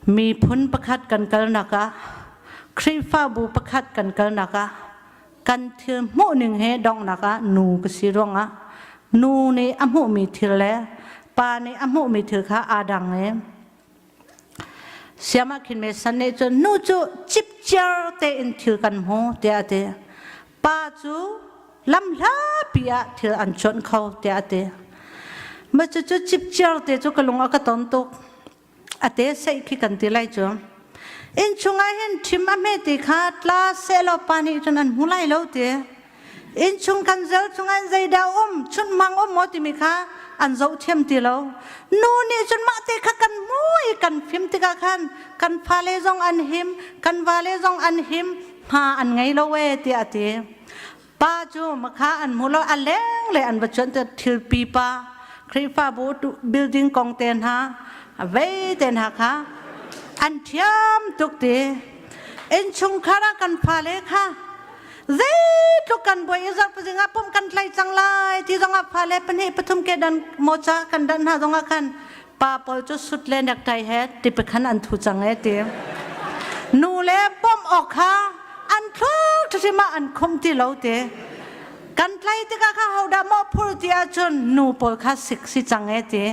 Miphun pakhat kan kalnak ah, Khrihfabu pakhat kan kalnak ah, kan thil hmuhning he donghnak ah nu ka si ruangah nu nih a hmuhmi thil le pa nih a hmuhmi thil kha aa dang i Siama khin me san nih cun nu cu cipciar tein thil kan hmu tiah a ti. Pa cu lam hlapi ah thil an chuan kho tiah a ti. Ma cu cu cipciar te cu ka lung a ka ton tuk. A te seih khi kan ti lai cu. Inn chungah hin ṭhim a hme ti kha tla sehlaw pa nih cun an hmu lai lo ti. Innchung kan zel chungah zeidah um chunmang um maw timi kha an zoh thiam ti lo. Nu nih cun mah te kha kan hmu i kan fim tikah khan kan fale zong an him, kan vale zong an him, hma an ngei lo e tiah a ti. Pa cu makha an hmu lo a leng le an va chuan te thil pipa Khrihfabu building kong te hna vei te hna kha an thiam tuk ti. Innchungkhar ah kan fale kha zeitluk kan buai i zarh pazing ah pumh kan tlai cang lai ti zongah fale pahnih pathum ke dan mocha kan dan hna zongah khan pa pawl cu sut le necktie he tipikhan an thu cang e ti nu le bawmh awk kha an thluk ṭhim ah an khum ti lo ti kan tlai tikah kha hodah maw phur ti ahcun nu pawl kha sik si cang e ti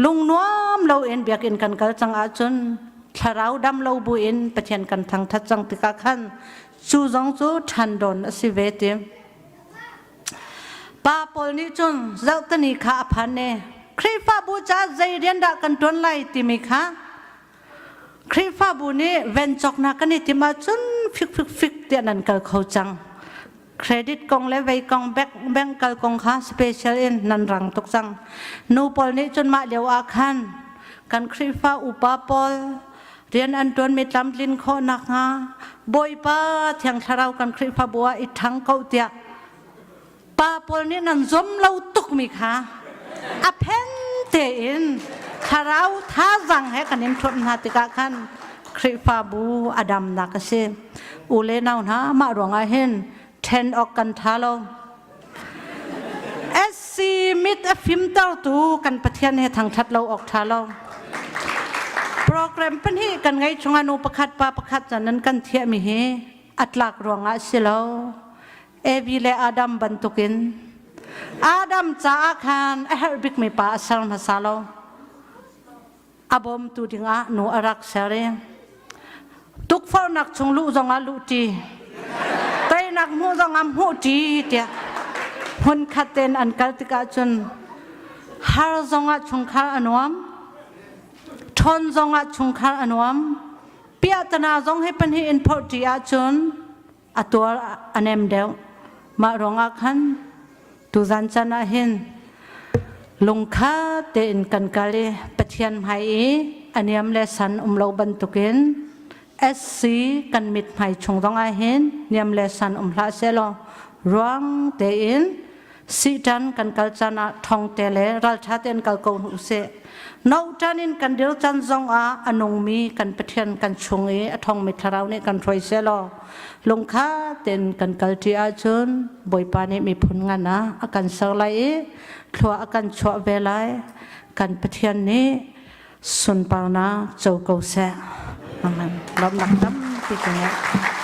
lung nuam lo in biakinn kan kal cang ahcun thlarau dam lo buin Pathian kan thangthat cang tikah khan cu zong cu ṭhandon a si ve ti. Pa pawl nih cun zohtani kha a phan i Khrihfabu caah zei rian dah kan ṭuan lai timi kha Khrihfabu nih vencawknak kan i timh ahcun fik fik fik tiah nan kal kho cang. Credit kong le vei kong bank kal kong kha special in nan rang tuk cang. Nu pawl nih cun mah lio ah khan kan Khrihfa upa pawl rian an ṭuanmi tlamtlin khawh nakhnga Bawipa Thiang Thlarau kan Khrihfabu ah i ṭhang ko tiah pa pawl nih nan zom lo tukmi kha a phen tein thlarau thazaang he kan in ṭhuamh hna tikah khan Khrihfabu a damnak a si. U le nau hna mah ruangah hin ṭhen awk kan ṭha lo. SC mit a fimtertu kan Pathian he thangṭhat lo awk ṭha lo. Program pahnih kan ngei chungah nu pakhat pa pakhat can nan kan thiahmi hi a tlak ruangah si lo. Evi le Adam bantukin Adam caah khan a herh bikmi pa a ser hmasa lo. A bawmtu dingah nu a rak ser i tukforhnak chung luh zongah luhṭi teinak hmuh zongah hmuhṭi tiah hmunkhat tein an kal tikah cun har zongah chungkhar a nuam ṭhawn zongah chungkhar a nuam piahtana zong hi pahnih in phorhṭi ahcun a tuar a nem deuh mah ruangah khan tuzan chan ah hin lungkha tein kan kal i Pathian hmai i a niam le san um lo bantukin SC kan mit hmai chung zong ah hin niam le san um hlah sehlaw ruang tein Satan kan kal caan ah thong te le ralṭha tein kal ko hnu sih. No ṭan in kan dir caan zong ah a nungmi kan Pathian kan chung i a ṭhawngmi thlarau nih kan hruai sehlaw lungkha tein kan kal ṭi ahcun Bawipa nih miphun ngan ah a kan ser lai i thlua a kan chuah ve lai. Kan Pathian nih sunparnak co ko seh. Amen. Lawmnak tampi ka ngei.